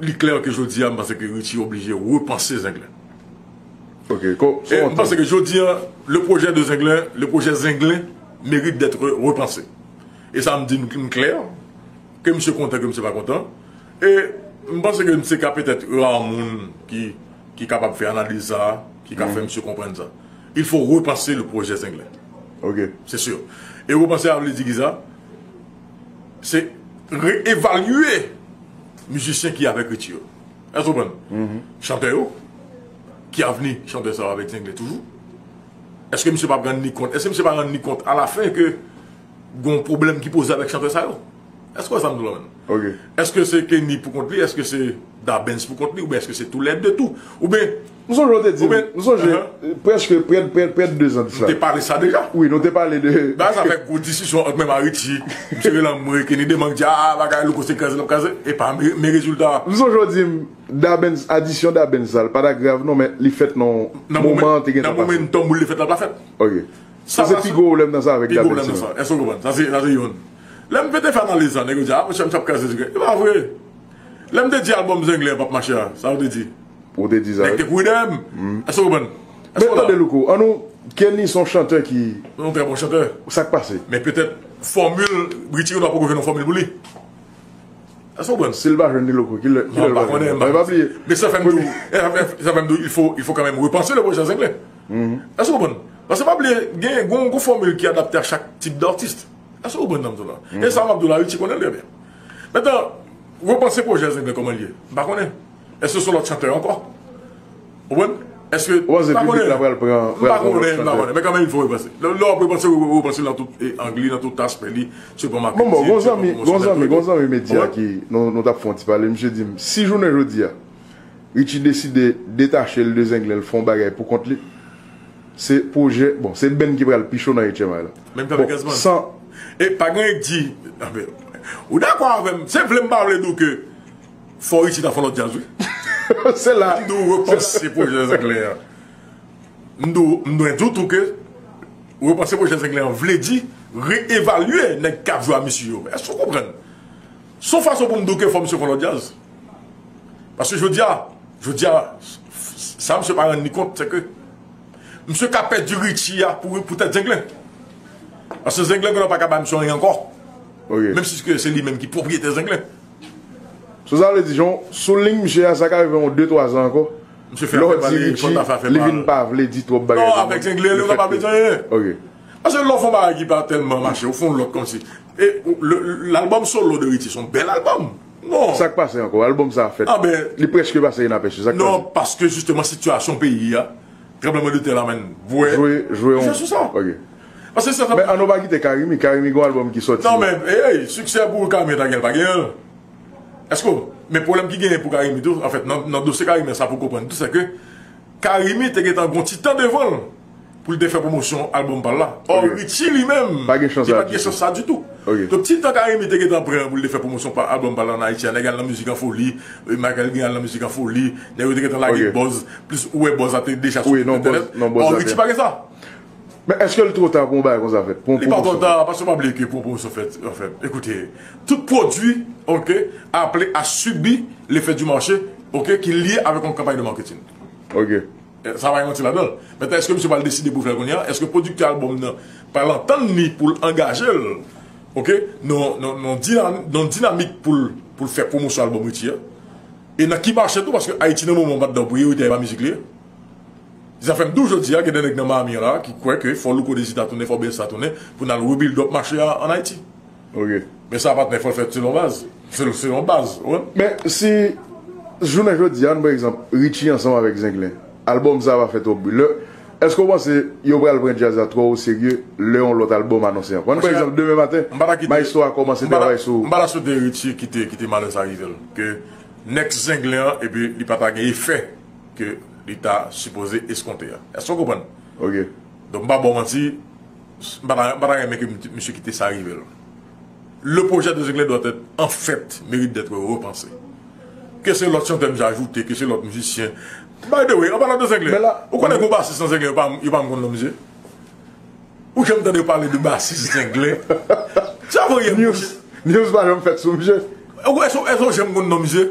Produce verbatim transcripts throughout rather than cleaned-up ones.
Li klè ke jodi a, m panse ke Richie oblije repanse Zenglen. Ok, ko- E m panse ke jodi a, le projet de Zenglen, le projet Zenglen mérite d'être repensé. E sa m di m, m klè, ke misye kontan, ke misye pa kontan. E m panse ke se ka petèt ra moun ki, ki kapab fè analiz sa, ki ka fè misye konprann sa. Il faut repenser le projet Zenglen. Ok. Se si. E repanse a vle di ki sa? Se reevalye mizisyen ki avèk Richie yo. Èske w konprann? Chantè yo, ki avni chantè sa yo avèk Zenglen toujou? Èske misye p ap rann li kont? Èske misye pa rann li kont alafen ke gon pwoblèm ki poze avèk chantè sa yo? Èske w wè sa m di w la menm? Ok. Èske se Kenny pou kont li? Èske se Dabens pou kont li? Oubyen èske se toulède tou? Oubyen M sonje w te di m, Oubyen- m sonje, Ahan. Prèske, prè, prè, prè de dezan de M sa. Te pale sa deja. Wi, nou te pale de Ba sa fè gwo diskisyon ant menm a Richie, misye rele anmwe, Kenny Deman di, ah, bagay Louko se kraze l ap kraze. E pa men, men rezilta a. M sonje w di m, Dabens, adisyon Dabens sa, l pa ta grav non, men li fèt nan Nan moman an te gen nan tan pase. Momantan boul li fèt la pa fèt. Ok. Sa Sa se pase pi gwo pwoblèm nan sa avèk Pi gwo Dabens pwoblèm nan sa. Èske w konprann? Sa se, sa se youn. Lè m te fè analiz sa, nèg yo di, ah, monchè, m t ap kraze Zenglen. E pa vre. Lè m te di albòm Zenglen an p ap mache a, sa yo te di? Ou te di sa, Nèg te kouri dèyè m. Èske w konprann? Men Èske w tande, la? Louko, an nou, Kenny se yon chantè ki Non, trè bon chantè. Sa k pase? Men petèt fòmil, Richie Renois poko jwenn yon fòmil pou li. Èske w konprann? Si l pa jwenn li, Louko, ki lè, ki lè Non, l pa pa konnen, jwenn li? Men pa bliye. Men sa fè m di w, sa fè m di w, il faut, il faut quand même repenser le projet Zenglen. Èske w konprann? Paske pa bliye, gen gon, gon fòmil ki adapte a chak tip d'atis. Èske w konprann sa m di w la? E sa m ap di w la, Richie konnen l trè byen. Mentnan, repanse pwojè Zenglen kòman l ye? M pa konnen. Èske se yon lòt chantè ankò? Ou konprann? Èske Ou panse m pa piblik konnen. La pral pran, M pral pa pran yon lòt konnen, m pa chantè? Konnen. Men kanmenm, il faut repanse. Lè, lè w ap repanse, ou repanse nan tout e, ang li, nan tout aspè li, sou plan Bon, bon, gon marketing, sou plan zanmi, gon pwomosyon, zanmi, tout gon zanmi medya Ou konprann? Ki, nou, nou t ap fè yon ti pale, misye di m, si jounen jodi a, Richie deside detache l de Zenglen, l fè yon bagay pou kont li, se pwojè, bon, se band ki pral pi cho nan H M I la. Menm tankou Bon, Gazman. San E pa gen di, anfen, ou dakò avè m, se vle m pa vle di w ke fò Richie ta fè yon lòt djaz, wi. Se la. M di w repanse pwojè Zenglen an. M di w, m dwe di w tou ke repanse pwojè Zenglen an vle di reevalye nèg k ap jwe a misye yo. Èske w konprann? Se yon fason pou m di w ke fò misye fè yon lòt djaz. Paske jodi a, jodi a, sa misye pa rann li kont, se ke misye ka pèdi Richie a pou, poutèt Zenglen. Paske Zenglen genlè pa ka ba misye anyen ankò. Ok. Menm si ke se li menm ki pwopriyetè Zenglen. So sa vle di, Jan, sou liy misye a, sa ka rive yon de twa zan ankò. Misye fè Lè w afè di pale, Richie, fò l ta fè afè li vin pale. Pa vle di twòp bagay Non, kòman avèk Zenglen, li yo pa fèt vle ke di anyen. Ok. Paske lè w fè yon bagay ki pa tèlman mache, ou fè yon lòt kòmsi. E, le, lalbòm solo de Richie, se yon bèl albòm. Non. Sa k pase ankò? Albòm sa a fèt. Ah, ben, Li prèske pase inapèchi. Sa k pase? Non, paske jisteman sitiyasyon peyi a, tranblemanntè la, menm, bwè. Jwe, jwe Jwe yon sou sa. Ok. Paske se sa Men an nou pa kite Carimi. Carimi gon albòm ki sòti. Non, men, ey, siksè pou Carimi ta gen, l pa genyen l. Èske w, men pwoblèm ki genyen pou Carimi tou, anfèt, nan, nan dosye Carimi sa pou konprann tou, se ke Carimi te gentan gon ti tan devan l pou l te fè pwomosyon albòm pa l la. Ò, Ok. Richie li menm, Pa gen chans li la pa t gen ditou. Chans sa ditou. Ok. Donk, ti tan Carimi te gentan pran pou l te fè pwomosyon pa albòm pa l la ann Ayiti a, nèg al nan Mizik an Foli, e, Michael Gay al nan Mizik an Foli, nèg yo te gentan lage Ok. buzz, plis ou wè buzz la te deja sou Wi, non, entènèt. Buzz, non, buzz Ò, la Richie te pa gen sa. Men èske l twò ta pou yon bagay konsa fèt? Pou yon Li pa twò pwomosyon? Ta, paske pa bliye ke pou yon pwomosyon fèt, anfèt, ekoute, tout pwodui, ok, aple a sibi lefè di mache, ok, ki lye avèk yon kanpay de marketing. Ok. Eh, sa pa gen manti ladan l. Mentnan, èske misye pral deside pou l fè l kounye a? Èske pwodiktè albòm nan pral antann li pou l angaje l, ok, nan, nan, nan dinam-, nan dinamik pou l, pou l fè pwomosyon albòm Richie a? E nan ki mache tou, paske Ayiti nan moman pa t dan priyorite a, e pa mizik li ye. Sa fè m di w jodi a, gen de nèg nan Miami an la ki kwè ke fò Louko Désir ta tounen, fò B S ta tounen, pou n al rebuild up mache a ann Ayiti. Ok. Men sa, patnè, fò l fèt selon baz. Sel-, selon baz, ou konprann? Men si jounen jodi a, pa egzanp, Richie ansanm avèk Zenglen, albòm sa a pa fè twòp bri. Lè, èske w panse yo pral pran djaz la twò o serye lè yon lòt albòm anonse ankò? Ann, pa Monchè, egzanp, demen maten, m pa ta kite, Maestro a kòmanse m pa ta, travay sou m pa ta swete Richie kite, kite malè sa rive l. Ke next Zenglen an, epi li pa ta gen efè ke li ta sipoze eskonte a. Èske w konprann? Ok. Donk, m pa ba w manti, m pa ta, m pa ta renmen ke m-, misye kite sa rive l. Le projet de Zenglen doit être, en fait, mérite d'être repensé. Ke se lòt chantè misye ajoute, ke se lòt mizisyen. By the way, an palan de Zenglen, Men la, ou konnen gon basis nan Zenglen, yo pa, yo pa konn non misye? Ou janm tande yo pale de basis Zenglen? Sa voye m News, news pa janm fèt sou misye. Ou, èske, èske w janm konn non misye?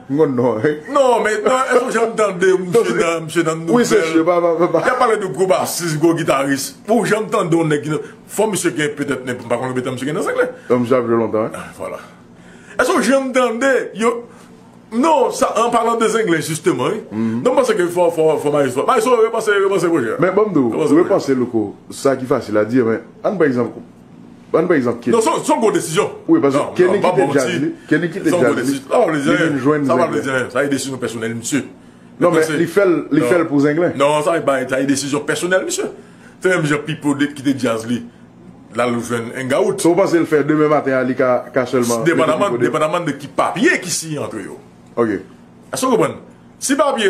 M konn non, wi. Non, men non, èske w janm tande misye nan misye nan nouvèl? Wi, se sure, pa pa pa. Y ap pale de gwo basis, gwo gitaris. Ou janm tande yon nèg ki nan fò misye gen petèt nen, m pa konnen petèt misye gen nan zenglen. Misye ap jwe lontan, wi. Vwala. Èske w janm tande yo? Non, sa, an palan de zenglen, jisteman, wi. Non, m panse ke fò, fò, fò Maestro. Maestro, repanse, repanse pwojè. Men ban m di w, repanse, Louko, sa ki fasil a di, men ann pran egzanp, ann pran egzanp Kenny. Non, se yon gwo desizyon. Wi, paske Kenny kite djaz li, Kenny kite djaz li, li vin jwenn zenglen. Sa e desizyon pèsonèl misye. Non, men li fè l, li fè l pou zenglen. Non, sa e bay, sa e desizyon pèsonèl misye. Se menm jan Pipo kite djaz li. L al jwenn hangout. So w panse l fè demen maten an li ka ka sèlman. Depandaman depandaman de ki papye ki siyen antre yo. Ok. Èske w konprann? Si papye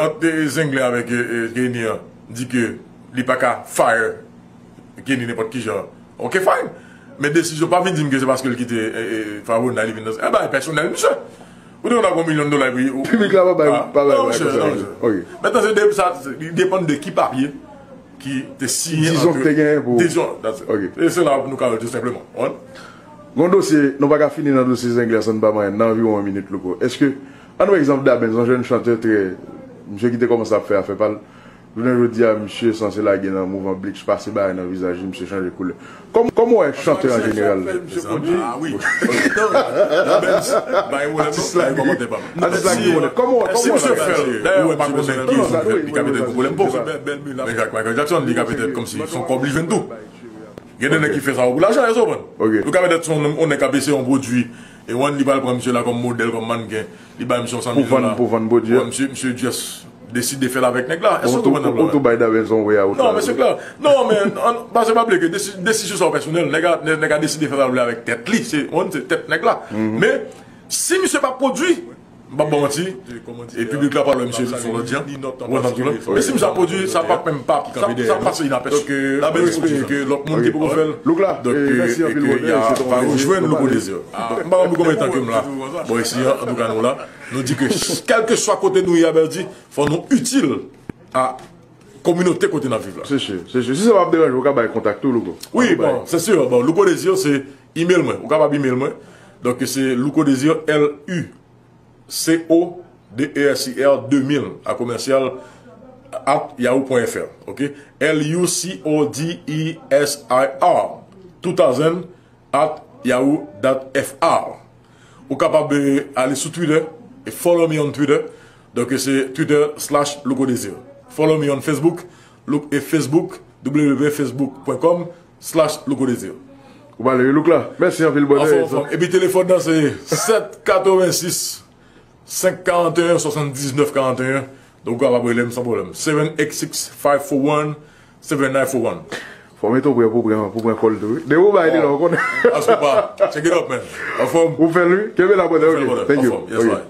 ant Zenglen avèk Kenny an di ke li pa ka fire Kenny nenpòt ki jan, ok, fine. Men desizyon pa vin di m ke se paske l kite Favona li vin nan. E bagay pèsonèl misye. Ou te konn a gon milyon dola epi ou. Piblik la pa bay, pa bay bagay konsa. Ok. Mentnan se de sa li depann de ki papye ki te siyen. Dizon ki te genyen pou. Dizon. E se la nou ka wè l tou senpleman. Gon dosye, nou pa ka fini nan dosye Zenglen san n pa manyen nan anviwon yon minit, Louko. Èske, ann pran egzanp Da Benz, yon jèn chantè trè, misye ki te kòmanse ap fè afè pa l, jounen jodi a misye sanse lage nan mouvan bleach, pase bagay nan vizaj li, misye chanje koulè. Kòm, kòman w wè chantè an jeneral? Ah wi. Da Benz, bay pwoblèm non, bay kòmantè pa m. Atis la ki pwoblèm. Kòman w wè? Si misye fè l, dayè ou pa konnen ki li ka petèt gen pwoblèm pou. Men Michael Jackson, li ka petèt kòmsi se yon kòb li jwenn tou. Gen de nèg ki fè sa pou lajan, èske w konprann? Ou ka petèt se yon nèg k ap eseye yon pwodui, e one li pral pran misye la kòm modèl, kòm mannken, li bay misye yon san mil dola. Pou vann, pou vann pwodui a. Misye, misye just deside fè l avèk nèg la. Èske w konprann? Ou tou bay Da Benz yon way out. Non, men se klè. Non, men, pase pa bliye ke desizyon sa yo pèsonèl. Nèg a, nèg a deside fè sa l vle avèk tèt li. Se, one, se tèt nèg la. Men, si misye pa pwodui, m p ap ba w manti, e piblik la pral wè misye sou lòt jan. Ou konprann sa m di w la? Men si misye ap pwodui, sa p ap menm pa, sa p ap pase inapèsi. Donk, mwen espere ke lòt moun ki poko fè l. Donk, ke y a va rejwenn Louko Désir. M pa konn pou konbyen tan ke m la. Bon, isi, antouka, nou la. Nou di ke, kèlkeswa kote nou ye a Bèldi, fò nou itil a kominote kote n ap viv la. Se si, se si. Si sa p ap deranje w, ou ka bay kontak tou, Louko. Wi, bon, se si. Bon, Louko Désir, se email mwen. Ou kapab email mwen. Donk, se Louko Désir, L U C O D E S I R deux mille, a commercial at yahoo point F R, ok? L U C O D E S I R two thousand at yahoo dot F R. Ou kapab, eh, ale sou Twitter e follow me on Twitter. Donk, se Twitter slash Louko Désir. Follow me on Facebook, Lou-, e Facebook, w w w facebook point com slash Louko Désir. Ou pale, Louk la. Mèsi anpil, brother. Anfòm, anfòm. Epi telefòn nan se sèt katrevensis, senk karanteyen, swasanndiznèf karanteyen. Donk, ou kapab rele m san pwoblèm. Seven eight six, five four one, seven nine four one. Fò mete w prè pou pran, pou pran kòl tou, wi. Depi w bay li la, ou konnen. Asko pa. Check it up, man. Anfòm. Ou fè l, wi. Kenbe la, brother. Ok. Thank you. Anfòm. Yes, bye.